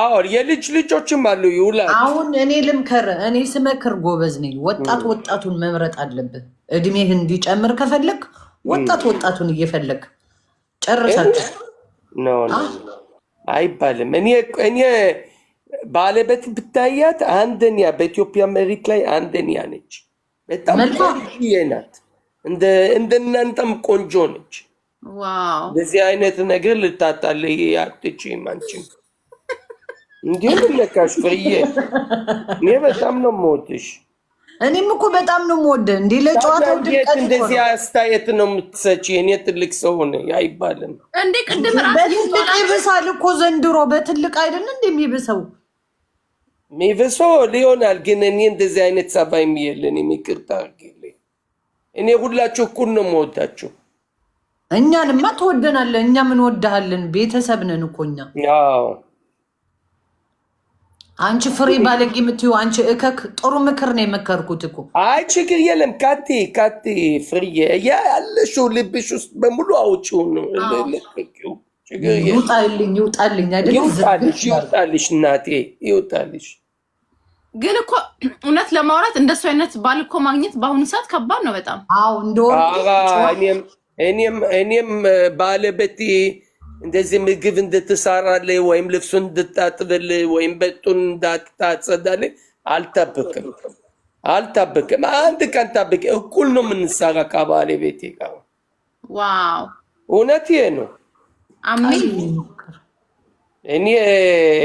አዎ፣ የልጅ ልጆችም አሉ። ይውላል። አሁን እኔ ልምከር፣ እኔ ስመክር ጎበዝ ነኝ። ወጣት ወጣቱን መምረጥ አለብህ። እድሜህ እንዲጨምር ከፈለግ ወጣት ወጣቱን እየፈለግ ጨርሳችሁ። No, no, አይባልም። እኔ ባለቤት ብታያት አንደኛ በኢትዮጵያ መሬት ላይ አንደኛ ነች። በጣም መልኳ? ቆንጆዬ ናት። እንደ እናንተም ቆንጆ ነች። እንደዚህ አይነት ነገር ልታጣልይ አትችይም። አንቺም እንዲህ ምን ነካሽ ፍርዬ? እኔ በጣም ነው የምወድሽ። እኔም እኮ በጣም ነው የምወደህ። እንዲህ ለጨዋታው እንዴት ድምቀት እኮ እንደዚህ ነው። አስተያየት ነው የምትሰጪ? እኔ ትልቅ ሰው ነኝ አይባልም። እንዴ፣ ቅድም ራስ በትልቅ ይብሳል እኮ ዘንድሮ። በትልቅ አይደል እንደሚብሰው? ሚብሶ ሊሆናል፣ ግን እኔ እንደዚህ አይነት ጸባይም የለኝም። ይቅርታ አድርጊልኝ። እኔ ሁላችሁ እኩል ነው የምወዳችሁ። እኛንማ ትወደናለህ፣ እኛም እንወድሃለን። ቤተሰብ ነን እኮ እኛ። አዎ። አንቺ ፍሬ ባለጌ የምትይው አንቺ እከክ፣ ጥሩ ምክር ነው የመከርኩት እኮ። አይ፣ ችግር የለም። ካቲ ካቲ ፍርዬ፣ ያለሽው ልብሽ ውስጥ በሙሉ አውጪው ነው፣ ለቀቂው። ችግር የለም። ይውጣልኝ ይውጣልኝ አይደል? ይውጣልሽ፣ ይውጣልሽ፣ እናቴ ይውጣልሽ። ግን እኮ እውነት ለማውራት እንደሱ አይነት ባል እኮ ማግኘት በአሁኑ ሰዓት ከባድ ነው በጣም። አዎ፣ እንደወርቁ። ኧረ እኔም ባለቤቴ እንደዚህ ምግብ እንድትሰራልኝ ወይም ልብሱን እንድታጥብልኝ ወይም ቤቱን እንዳታጸዳልኝ አልጠብቅም፣ አልጠብቅም። አንድ ቀን ጠብቄ እኩል ነው የምንሰራ ከባለቤቴ ጋር። እውነት ይሄ ነው። አሜን። እኔ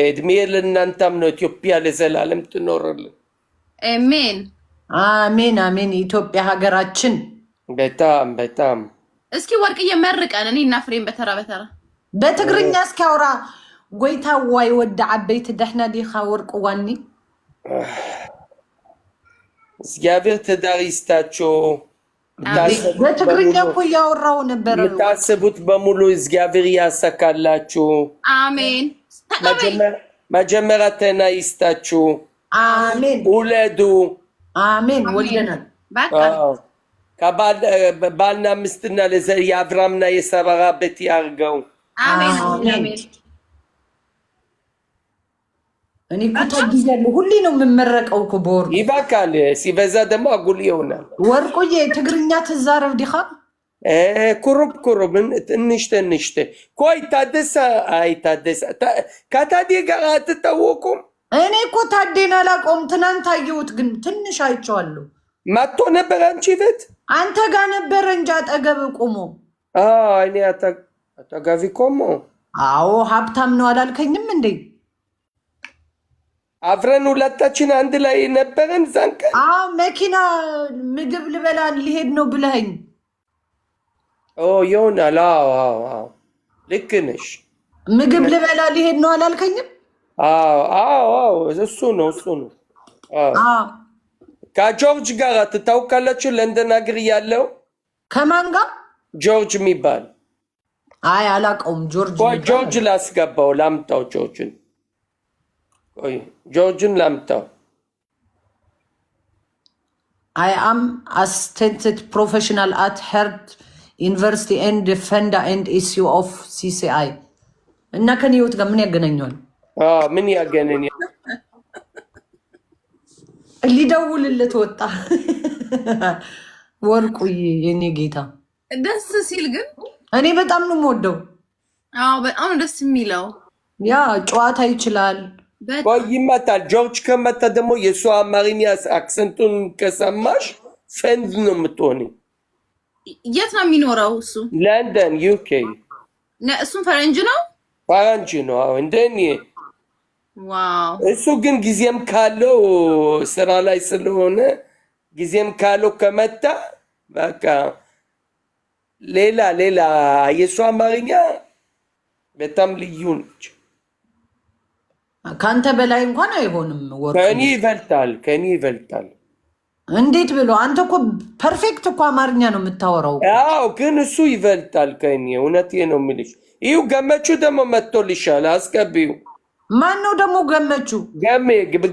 እድሜ ለእናንተም ነው። ኢትዮጵያ ለዘላለም ትኖርልን። አሜን። አሜን አሜን። ኢትዮጵያ ሀገራችን። በጣም በጣም። እስኪ ወርቅዬ መርቀን፣ እኔ እና ፍሬን በተራ በተራ። በትግርኛ እስኪ አውራ። ጎይታ ዋይ ወዲ ዓበይቲ፣ ደሕና ዲኻ ወርቂ ዋኒ? እግዚአብሔር ትዳር ይስጣቸው። በትግርኛ እኮ እያወራው ነበረ። የምታስቡት በሙሉ እግዚአብሔር ያሳካላችሁ። አሜን። ተቀበይ። መጀመሪያ ጤና ይስጣችሁ። አሜን። ውለዱ። አሜን። ወልደናል። በቃ። አዎ። ከባልና ሚስትና የአብርሃምና የሳራ ቤት ያርገው። አሜን። አሜን። አሜን። እኔ እኮ ታግያለሁ። ሁሌ ነው የምመረቀው እኮ በወርቁ። ይበቃል። ሲበዛ ደግሞ አጉል ይሆናል። ወርቁዬ፣ ትግርኛ ትዛረብ ዲኻ? ቁሩብ ቁሩብ፣ ትንሽ ትንሽ። ቆይ ታደሰ፣ አይ ታደሰ፣ ከታዴ ጋር አትታወቁም? እኔ እኮ ታዴን አላውቀውም። ትናንት አየሁት፣ ግን ትንሽ አይቼዋለሁ። መጥቶ ነበር አንቺ ቤት? አንተ ጋር ነበረ እንጂ አጠገብ ቆሞ። እኔ አጠገቢ ቆሞ? አዎ፣ ሀብታም ነው አላልከኝም እንዴ? አብረን ሁለታችን አንድ ላይ ነበረን ዛን ቀን። አዎ፣ መኪና ምግብ ልበላ ሊሄድ ነው ብለኸኝ። ኦ፣ ይሆናል። አዎ፣ ልክ ነሽ። ምግብ ልበላ ሊሄድ ነው አላልከኝም? አዎ፣ እሱ ነው፣ እሱ ነው። አዎ። አዎ። ከጆርጅ ጋር ትታውቃላችሁ? ለንደን ሀገር ያለው። ከማን ጋር? ጆርጅ የሚባል። አይ፣ አላውቀውም። ጆርጅ ቆይ የሚባል። ጆርጅ ላስገባው፣ ላምጣው ጆርጅን። ቆይ ጆርጅን ላምጣው። I am assistant professional at Harvard University and founder and CEO of CCI እና ከኔ ህይወት ጋር ምን ያገናኘዋል? አዎ፣ ምን ያገናኛል? ሊደውልለት ወጣ። ወርቁዬ የኔ ጌታ። ደስ ሲል ግን። እኔ በጣም ነው የምወደው። አዎ፣ በጣም ነው ደስ የሚለው። Yeah፣ ጨዋታ ይችላል። በጣም። ቆይ ይመጣል። ጆርጅ ከመጣ ደግሞ የእሱ አማርኛ accent ኡን ከሰማሽ ፈንድ ነው የምትሆኒ። የት ነው የሚኖረው እሱ? ለንደን UK። እሱም ፈረንጅ ነው? ፈረንጅ ነው። አዎ፣ እንደኔ። እሱ ግን ጊዜም ካለው፣ ስራ ላይ ስለሆነ፣ ጊዜም ካለው ከመጣ በቃ ሌላ ሌላ፣ የእሱ አማርኛ በጣም ልዩ ነች። ከአንተ በላይ እንኳን አይሆንም። ወርቁ። ከእኔ ይበልጣል፣ ከእኔ ይበልጣል። እንዴት ብሎ? አንተ እኮ perfect እኮ አማርኛ ነው የምታወራው። አዎ፣ ግን እሱ ይበልጣል ከእኔ። እውነቴ ነው የምልሽ። ይኸው ገመቹ ደግሞ መጥቶልሻል፣ አስገቢው። ማን ነው ደግሞ ገመቹ? ገሜ፣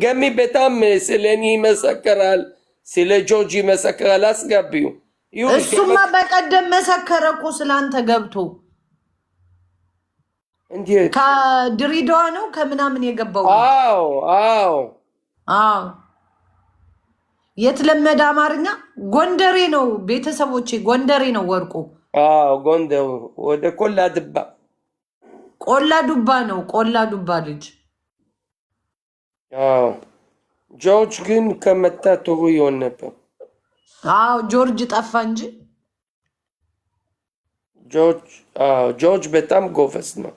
ገሜ በጣም ስለ እኔ ይመሰክራል፣ ስለ ጆርጅ ይመሰክራል። አስገቢው። ይኸውልሽ። እሱማ በቀደም መሰከረ እኮ ስለአንተ ገብቶ። እንዴት? ከድሬዳዋ ነው ከምናምን የገባው ልጅ። አዎ። አዎ፣ የተለመደ አማርኛ ጎንደሬ ነው። ቤተሰቦቼ ጎንደሬ ነው ወርቁ። አዎ፣ ጎንደር ወደ ቆላ ድባ። ቆላ ዱባ ነው። ቆላ ዱባ ልጅ። አዎ፣ ጆርጅ ግን ከመጣ ጥሩ ይሆን ነበር። አዎ፣ ጆርጅ ጠፋ እንጂ። ጆርጅ፣ አዎ፣ ጆርጅ በጣም ጎበዝ ነው።